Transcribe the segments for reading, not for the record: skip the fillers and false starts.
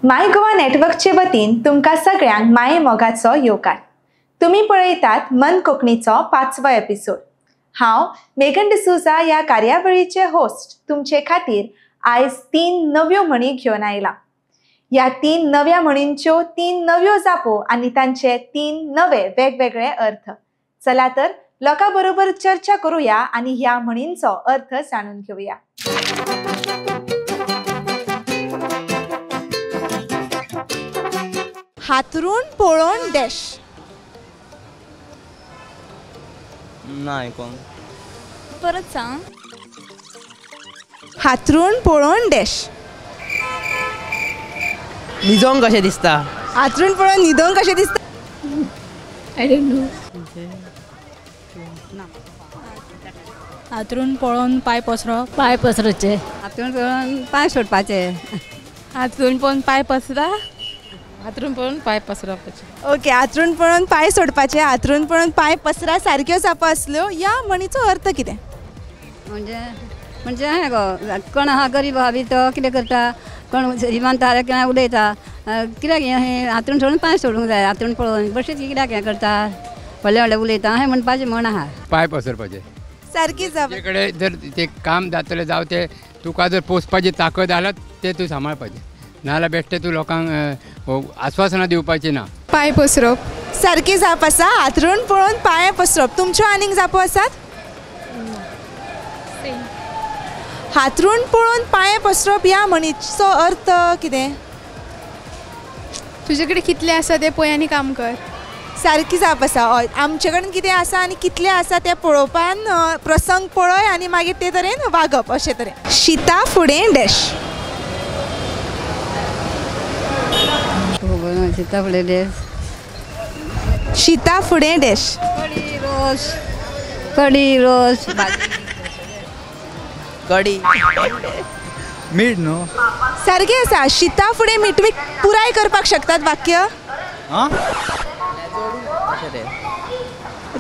माय गोवा नेटवर्कचे वतीन तुमकां सगळ्यांक माये मोगाचो येवकार। तुमी पळयतात मन कोंकणीचो 5वो एपिसोड। हांव मेघन डिसोजा ह्या कार्यावळीचे होस्ट तुमचे खातीर आयज 3 नव्यो म्हणी घेवन आयला। ह्या 3 नव्या म्हणींच्यो 3 नव्यो जापो आनी तांचे 3 नवे वेगवेगळे अर्थ। चला तर लोकां बरोबर चर्चा करूया आनी ह्या म्हणींचो अर्थ जाणून घेऊया। हातरून पळोवन डॅश। ना आयकोंक। परत सांग। हातरून पळोवन डॅश। न्हिदोंक कशें दिसता? हातरून पळोवन न्हिदोंक कशें दिसता? I don't know. हातरून पळोवन पांय पसरप। पांय पसरचे। हातरून पळोवन पांय सोडपाचे। हातरून पळोवन पांय पसरा। हातरून पळोवन पांय पसरपाचे। ओके, हातरून पळोवन पांय सोडपाचे, हातरून पळोवन पांय पसरा सारक्यो जापो आसल्यो। ह्या म्हणीचो अर्थ कितें? म्हणजे म्हणजे अशें गो, कोण आहा गरीब आहा बी तो कितें करता, कोण श्रीमंत आहा कितें उलयता, कित्याक हें हातरून सोडून पांय सोडूंक जाय, हातरून पळोवन बशेंच कित्याक हें करता, व्हडलें व्हडलें उलयता, अशें म्हणपाचें म्हण आहा। पांय पसरपाचे सारकी जाप। कडेन जर तें काम जातलें जावं तें तुका जर पोसपाची ताकद जाल्यार तें तूं सांबाळपाचें, नाजाल्यार बेश्टें तूं लोकांक आस्वासनां दिवपाचीं ना। पांय पसरप सारकी जाप आसा। हातरून पळोवन पांय पसरप। तुमच्यो आनीक जापो आसात? हातरून पळोवन पांय पसरप ह्या म्हणीचो अर्थ कितें? तुजे कडेन कितलें आसा तें पळय आनी काम कर। सारकी जाप आसा। हय, आमचे कडेन कितें आसा आनी कितलें आसा तें पळोवपान प्रसंग पळय आनी मागीर ते तरेन वागप, अशे तरेन। शिता फुडें डॅश। शिता फुडें डॅश। शिता फुडें डॅश। कडी रोस। कडी रोस। कडी मीठ न्हू? सारकें आसा। शिता फुडें मीठ। तुमी पुराय करपाक शकतात वाक्य?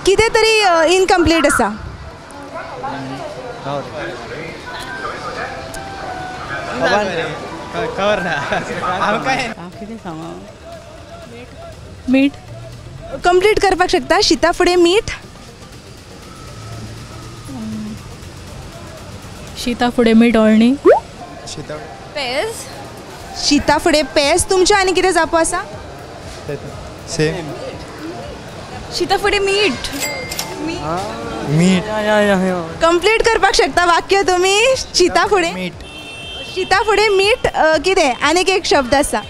कितें तरी इनकम्प्लीट आसा। खबर ना कितें सांगू? मीठ। कंप्लीट करपाक शकता? शिता फुडें मीठ। शिता फुडें मीठ अळणी। पेज। शिता फुडें पेज। तुमच्यो आनी कितें जापो आसा? सेम। शिता फुडें मीठ। मीठ कंप्लीट करपाक शकता वाक्य तुमी? शिता फुडें मीठ। शिता फुडें मीठ कितें आनीक एक शब्द आसा।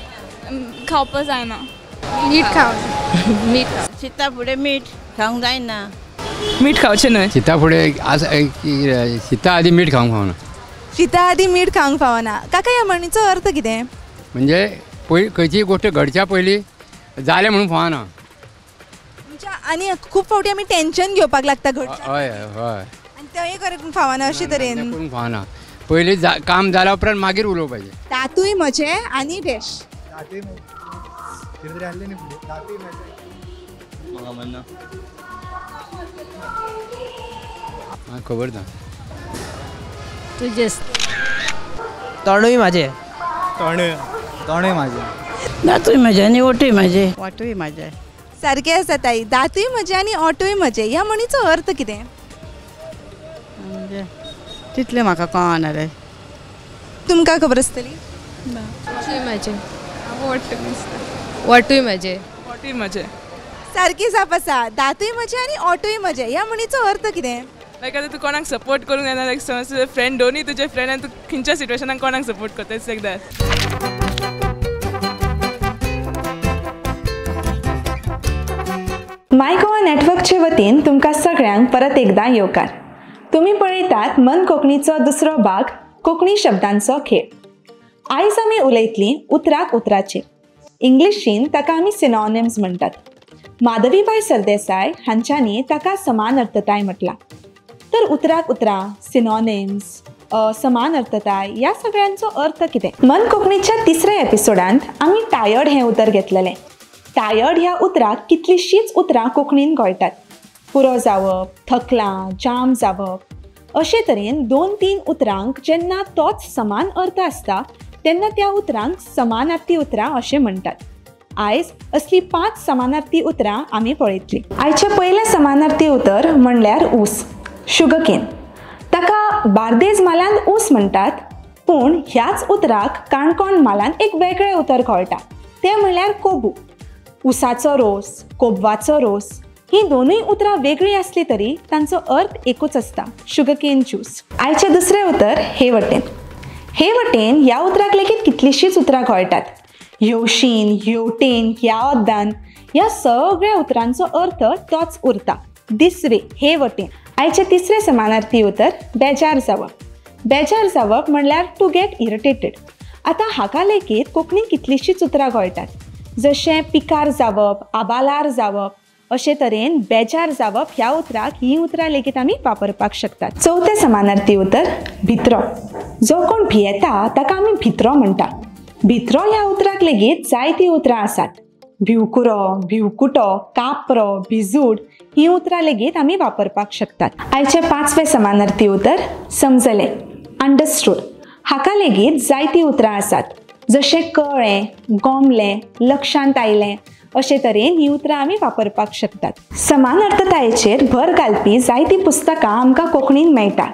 खावपाक जायना। मीठ खाव। मीठ। शिता फुडें मीठ खावंक जायना। मीठ खावचें न्हय। शिता फुडें शिता आदी मीठ खावंक फावना। शिता आदी मीठ खावंक फावना। काका, ह्या म्हणीचो अर्थ कितें? म्हणजे पयलीं खंयचीय गोश्ट घडच्या पयलीं जालें म्हणून फावना। आनी खूब फावटी आमी टेंशन घेवपाक लागता घडच्या। हय हय, आनी तेंय करूंक फावना, अशे तरेन करूंक फावना। पयलीं काम जाल्या उपरांत मागीर उलोवपाचें। दांतूय म्हजे आनी डॅश। खबर ना। तुजें तोंडूय म्हाजें। तोंडूय म्हाजें। दांतूय म्हजे आनी ओटूय म्हाजे। वाटूय म्हाजें। सारकें आसा ताई। दांतूय म्हजे आनी ओटूय म्हजे ह्या म्हणीचो अर्थ कितें? म्हणजे तितलें म्हाका कळना रे। तुमकां खबर आसतली? वाटूय म्हाजें। वाटूय म्हाजें। वाटूय म्हाजें। सारकी जाप आसा। दांतूय म्हजे आनी ओटूय म्हजे ह्या म्हणीचो अर्थ कितें? लायक आतां तूं कोणाक सपोर्ट करूंक जायना, लायक समज तुजे फ्रेंड दोनूय तुजे फ्रेंड आनी तूं खंयच्या सिट्युएशनाक कोणाक सपोर्ट करता, it's like that. My Goa नेटवर्कचे वतीन तुमकां सगळ्यांक परत एकदां येवकार। तुमी पळयतात मन कोंकणीचो दुसरो भाग, कोंकणी शब्दांचो खेळ। आयज आमी उलयतलीं उतराक उतराचेर। इंग्लिशीन ताका आमी सिनॉनिम्स म्हणटात। माधवीबाय सरदेसाय हांच्यांनी ताका समान अर्थताय म्हटलां। तर उतराक उतरां, सिनॉनिम्स, समान अर्थताय ह्या सगळ्यांचो अर्थ कितें? मन कोंकणीच्या तिसऱ्या एपिसोडांत आमी टायर्ड हें उतर घेतलेलें। टायर्ड ह्या उतराक कितलींशींच उतरां कोंकणीन घोळटात। पुरो जावप, थकलां, जाम जावप, अशे तरेन 2-3 उतरांक जेन्ना तोच समान अर्थ आसता तेन्ना त्या उतरांक समानार्थी उतरां अशें म्हणटात. आयज असलीं 5 समानार्थी उतरां आमी पळयतलीं. आयचें पयलें समानार्थी उतर म्हणल्यार ऊस, शुगरकेन. ताका बार्देज म्हालांत ऊस म्हणटात, पूण ह्याच उतराक काणकोण म्हालांत एक वेगळें उतर कळटा, तें म्हणल्यार कोबू. ऊसाचो रोस, कोबवाचो रोस हीं दोनूय उतरां वेगळीं आसलीं तरी तांचो अर्थ एकूच आसता, शुगरकेन ज्यूस. आयचें दुसरें उतर हे वटेन. हे वटेन ह्या उतराक लेगीत कितलींशींच उतरां कळटात. येवशीन, येवटेन, ह्या ओद्दान ह्या सगळ्या उतरांचो अर्थ तोच उरता, this way, हे वटेन. आयचें तिसरें समानार्थी उतर बेजार जावप. बेजार जावप म्हणल्यार टू गेट इरिटेटेड. आतां हाका लेगीत कोंकणींत कितलींशींच उतरां कळटात, जशें पिकार जावप, आबालार जावप. अशे तरेन बेजार जावप ह्या उतराक हीं उतरां लेगीत आमी वापरपाक शकतात. चवथें समानार्थी उतर भित्रो. जो कोण भियेता ताका आमी भित्रो म्हणटा. भित्रो ह्या उतराक लेगीत जायतीं उतरां आसात. भिवकुरो, भिवकुटो, कापरो, भिजूड हीं उतरां लेगीत आमी वापरपाक शकतात. आयचें पांचवें समानार्थी उतर समजलें, अंडरस्टूड. हाका लेगीत जायतीं उतरां आसात, जशें कळ्ळें, गोमलें, लक्षांत आयलें. अशे तरेन हीं उतरां आमी वापरपाक शकतात. समानार्थतायेचेर भर घालपी जायतीं पुस्तकां आमकां कोंकणीन मेळटा.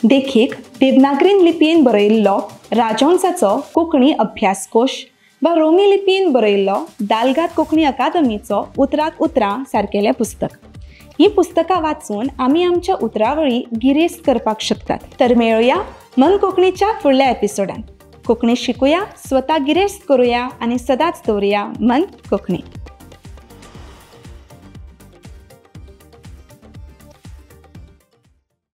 देखीक देवनागरीन लिपयेन बरयिल्लो राजहंसाचो कोंकणी अभ्यासकोश वा रोमी लिपयेन बरयिल्लो दालगाद कोंकणी अकादमीचो उतराक उतरां सारकेलें पुस्तक. हीं पुस्तकां वाचून आमी आमच्या उतरावळी गिरेस्त करपाक शकतात. तर मेळुया मन कोंकणीच्या फुडल्या एपिसोडान. कोंकणी शिकुया, स्वता गिरेस्त करुया आनी सदांच दवरुया मन कोंकणी.